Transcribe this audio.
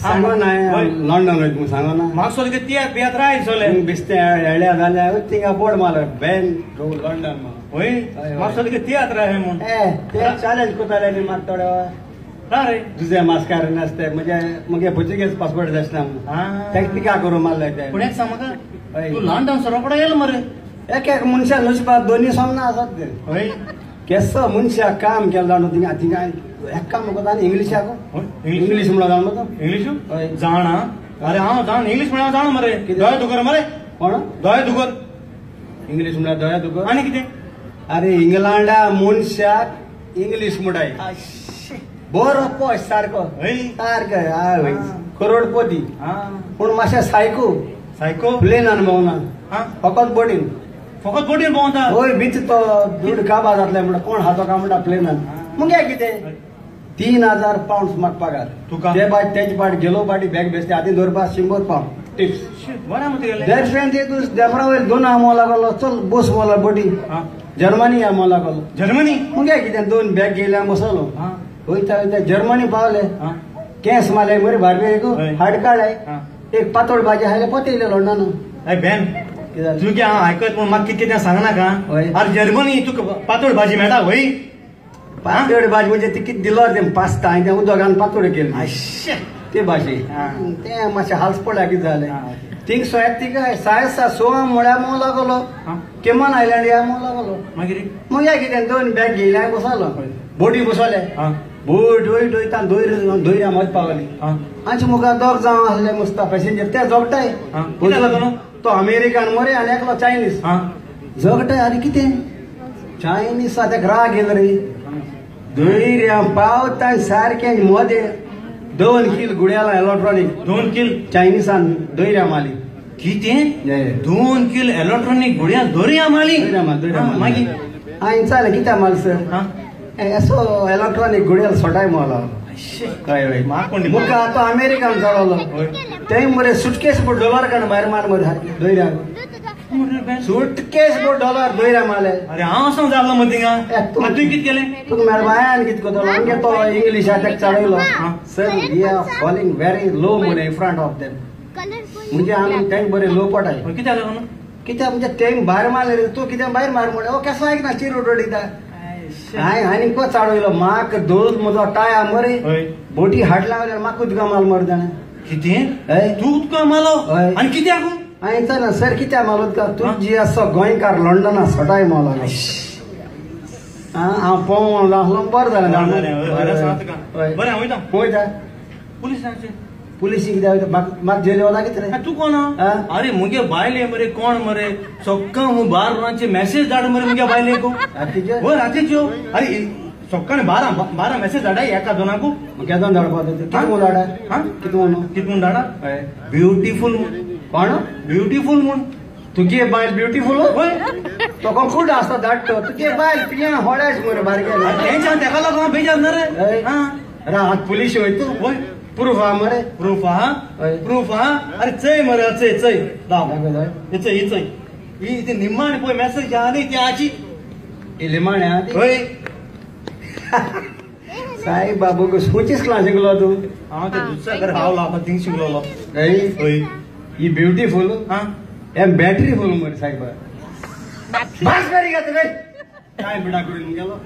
सांगो ना लंडन वयता सांगो ना म्हाका सोद तियात्र आयसोले बेश्टे हेळ्या जाल्यार थिंगा बोर्ड मारलो बॅन गो लंडन म्हणून. हय म्हाका सोद तियात्र आहे म्हूण. ए ते चॅलेंज करताले न्ही म्हाका थोडे रे जुजे मास्कार नासते म्हणजे मगे पोर्चुगीज पासपोर्ट आसना ताका टिका करून मारले ते. पूण एक सांग म्हाका तूं लंडन सरोकडो येयलो मरे. एक एक मनशा नशिबात दोन्ही सोमना आसात ते. हय केसो मनशाक काम केलें जाणा थिंगा थिंगा एक काम करता आनी इंग्लिशाक इंग्लीश म्हणलो जाणा तूं. इंग्लीश जाणा? अरे हांव जाण इंग्लीश म्हळ्यार जाणा मरे. दोळे दुकर मरे. कोण दोळे दुकर? इंग्लीश म्हळ्यार दोळे दुकर आनी कितें? अरे इंग्लंडा मनशाक इंग्लीश म्हणटाय बरो पोश सारको सारको हय करोडपती पूण मातशें सायको सायको प्लेनान भोंवना फकत बोटीन. फकत बोटीन भोंवता? हय बीच तो दुड काबार जातले म्हणटा कोण हातो काय म्हणटा प्लेनान. मुगे कितें 3000 पावंड म्हाका पगार तुका. ते पाट तेजे पाट गेलो पाटी बॅग बेसते हातीन दवरपा 100 पावंड टिप्स. बरें देर ते तूं देफरा वयर दोन म्हणो लागलो चल बस म्हणलो बोटी जर्मनी या म्हणो लागलो. जर्मनी? मुगे कितें 2 बॅग घेयले बसलो वयता वयता जर्मनी पावले. केंस मारले मरे बारबेक हाड काडले एक पातळ भाजी खायले पोते येयले लंडन. बेन तुगे हांव आयकत पूण म्हाका कितें सांगनाका. अरे जर्मनी तुका पातळ भाजी मेळटा? हय पातळ भाजी म्हणजे ती कितें दिलो तें पास्ता आनी तें उदकान पातळ केली ते भाजी तें मातशें हाल्स पडल्या कितें जालें थिंग सोयात तिका सायसा सोवा म्हळ्यार म्हणो लागलो केमन आयलँड या म्हणो लागलो. मागीर मगे कितें 2 बॅग घेयले बसलो बोटी बसले बोट वयत वयता दोयऱ्या मद पावली. आमच्या मुखार दोग जावं आसले मुस्ता पॅसेंजर ते जोगटाय. तो अमेरिकन मरे आनी एकलो चायनीज जोगटाय. आनी कितें चायनीज ताका राग येयलो रे. दोयऱ्या पावता सारकें मदें 2 किल गुड्याला इलेक्ट्रॉनीक. 2 किल चायनीसान दोयऱ्या माली. कितें 2 किल इलेक्ट्रॉनीक गुड्या दोरया माली? मागीर हांवें चालें कित्याक माल सर असो इलेक्ट्रॉनीक गुड्याल सोटाय म्हणलो. हय हय मुखार तो अमेरिकन चडवलो तेय मरे सुटकेस बोट डॉलर काडून भायर मार मरे सारकें दोयऱ्याक. सुटकेस बोट डॉलर दोयऱ्या मारले. अरे हांव असो जालो मग थिंगा. तुवें कितें केलें? तुका मॅडम हांवें कितें करतलो आमगे तो इंग्लिशा ताका चडयलो sir we are falling very low म्हणे इन फ्रंट ऑफ देम. म्हणजे आमी तेंक बरें लो पडाय. कितें जालें म्हणून? कित्याक म्हणजे तेंक भायर मारले रे तूं कित्याक भायर मार म्हणलें. ओ केसो आयकना चिरूट उडयता. हांवें आनी को चाडयलो म्हाका दोन म्हजो टाया मरे बोटी हाडला जाल्यार म्हाका उदका माल मरे जाणा. कितें तूं उदका मालो? आनी कित्याक? हांवें चल सर कित्याक माल उदका तूं जी आसा गोंयकार लंडना सोटाय म्हणो लागलो. हांव पळोवंक लागलो बरें जालें. बरें हांव वयता. वयता पुलिसांचे? पुलिसी कित्याक म्हाका जेली वता कितें रे? तूं कोण? अरे मुगे बायले मरे कोण मरे सक्का हूँ 12 मॅसेज धाड मरे मुगे बायलेक. हय रातीच्यो. अरे सक्काळी 12 मॅसेज धाडाय एका दोनाकू. केदोन धाडपा कितें म्हूण धाडा? कितें म्हणून? कितें म्हूण धाडा? ब्युटिफूल. कोण ब्युटिफूल म्हूण? तुगे बायल ब्युटिफूल? हय तो कोण आसता धाडटो तुगे बायल पिया होळ्याच मरे बारके. तेंच्या तेका लागून बेजार ना रे. रात पुलीस वयतू. हय प्रूफ आहा मरे? प्रूफ आहा? प्रूफ आहा? अरे चय मरे चय चय दाव चय ही चय ही ती निमाणी पळय मॅसेज आहा न्ही ती आजी ही निमाणी आहा ती. हय साईब बाबू खंयचीच क्लास शिकलो तूं? हांव ते दुसऱ्या घर हांव लावपा थिंग शिकलोलो. हय हय ही ब्युटिफूल हे बॅटरी फूल मरे साहेबा. बास करी का तुवें काय बिडा करून गेलो.